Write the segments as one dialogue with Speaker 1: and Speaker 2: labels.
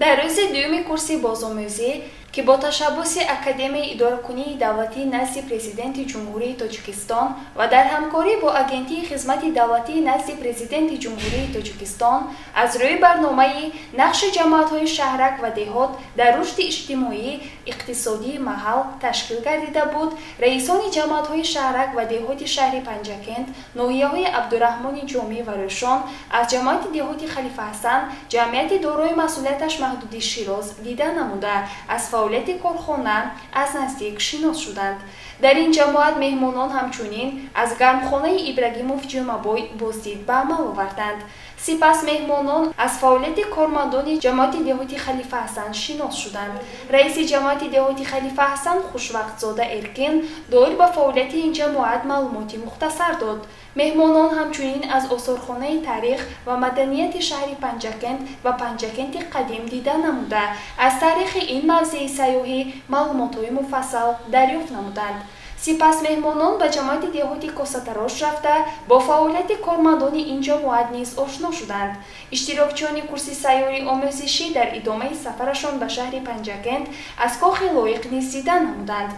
Speaker 1: Дар рӯзи дуюми курси бозомӯзӣ, ки бо ташаббуси Академияи идоракунии давлатӣ назди Президенти Ҷумҳурии Тоҷикистон ва дар ҳамкорӣ бо Агентии хизмати давлатӣ назди Президенти Ҷумҳурии Тоҷикистон аз рӯи барномаи нақши ҷамоатҳои шаҳрак ва деҳот дар рушди иҷтимоӣ иқтисодии маҳал ташкил гардида буд, раисони ҷамоатҳои шаҳрак ва деҳоти шаҳри Панҷакент, ноҳияҳои Абдураҳмони Ҷомӣ ва Рӯшон, аз ҷамоати деҳоти Халифа Ҳасан, ҷамъияти дорои масъулияташ маҳдуди Широз дида намуда, аз фаъолияти корхона аз наздик шинос шуданд. Дар ин ҷамоат меҳмонон ҳамчунин аз гармхонаи Ибрагимов Ҷумабой боздид ба амал оварданд. Сипас меҳмонон аз фаъолияти кормандони ҷамоати деҳоти Халифа Ҳасан шинос шуданд. Раиси ҷамоати деҳоти Халифа Ҳасан Хушвақтзода Эркин доир ба фаъолияти ин ҷамоат маълумоти мухтасар дод. Меҳмонон ҳамчунин аз осорхонаи таърих ва маданияти шаҳри Панҷакент ва Панҷакенти қадим дида намуда, аз таърихи ин мавзеи сайёҳӣ маълумотҳои муфассал дарёфт намуданд. Сипас меҳмонон ба ҷамоати деҳоти Косатарош рафта, бо фаъолияти кормандони ин ҷамоат низ ошно шуданд. Иштирокчиёни курси сайёри омӯзишӣ дар идомаи сафарашон ба шаҳри Панҷакент аз кохи Лоиқ низ дида намуданд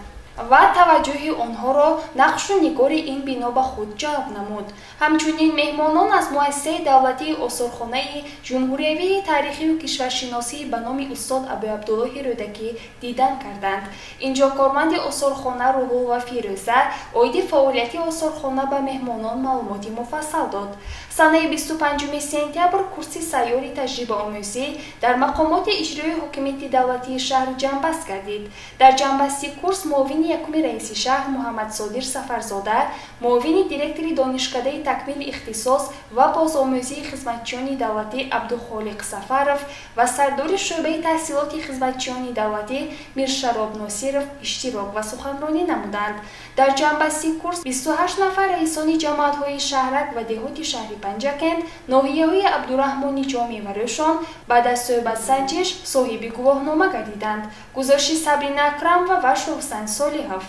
Speaker 1: ва таваҷҷӯҳи онҳоро нақшу нигори ин бино ба худ ҷалб намуд. Ҳамчунин меҳмонон аз муассисаи давлатии осорхонаи ҷумҳуриявии таърихию кишваршиносӣ ба номи устод Абуабдуллоҳи Рӯдакӣ дидан карданд. Инҷо корманди осорхона Рӯҳулова Фирӯза оиди фаъолияти осорхона ба меҳмонон маълумоти муфассал дод. Санаи 25 сентябр курси сайёри таҷрибаомӯзӣ дар мақомоти иҷроии ҳокимияти давлатии шаҳр ҷамъбаст гардид. Дар ҷамъбасти курс муовини якуми раиси шаҳр Муҳаммадсодир Сафарзода, муовини директори Донишкадаи такмили ихтисос ва бозомӯзии хизматчиёни давлатӣ Абдухолиқ Сафаров ва сардори шӯъбаи таҳсилоти хизматчиёни давлатӣ Миршароб Носиров иштирок ва суханронӣ намуданд. Дар ҷамъбасти курс 28 нафар раисони ҷамоатҳои шаҳрак ва деҳоти шаҳри Панҷакент, ноҳияҳои Абдураҳмони Ҷомӣ ва Рӯшон баъд аз суҳбатсанҷиш соҳиби гувоҳнома гардиданд. Гузориши Сабрина Акрамова ва Шоҳсан Солиҳов.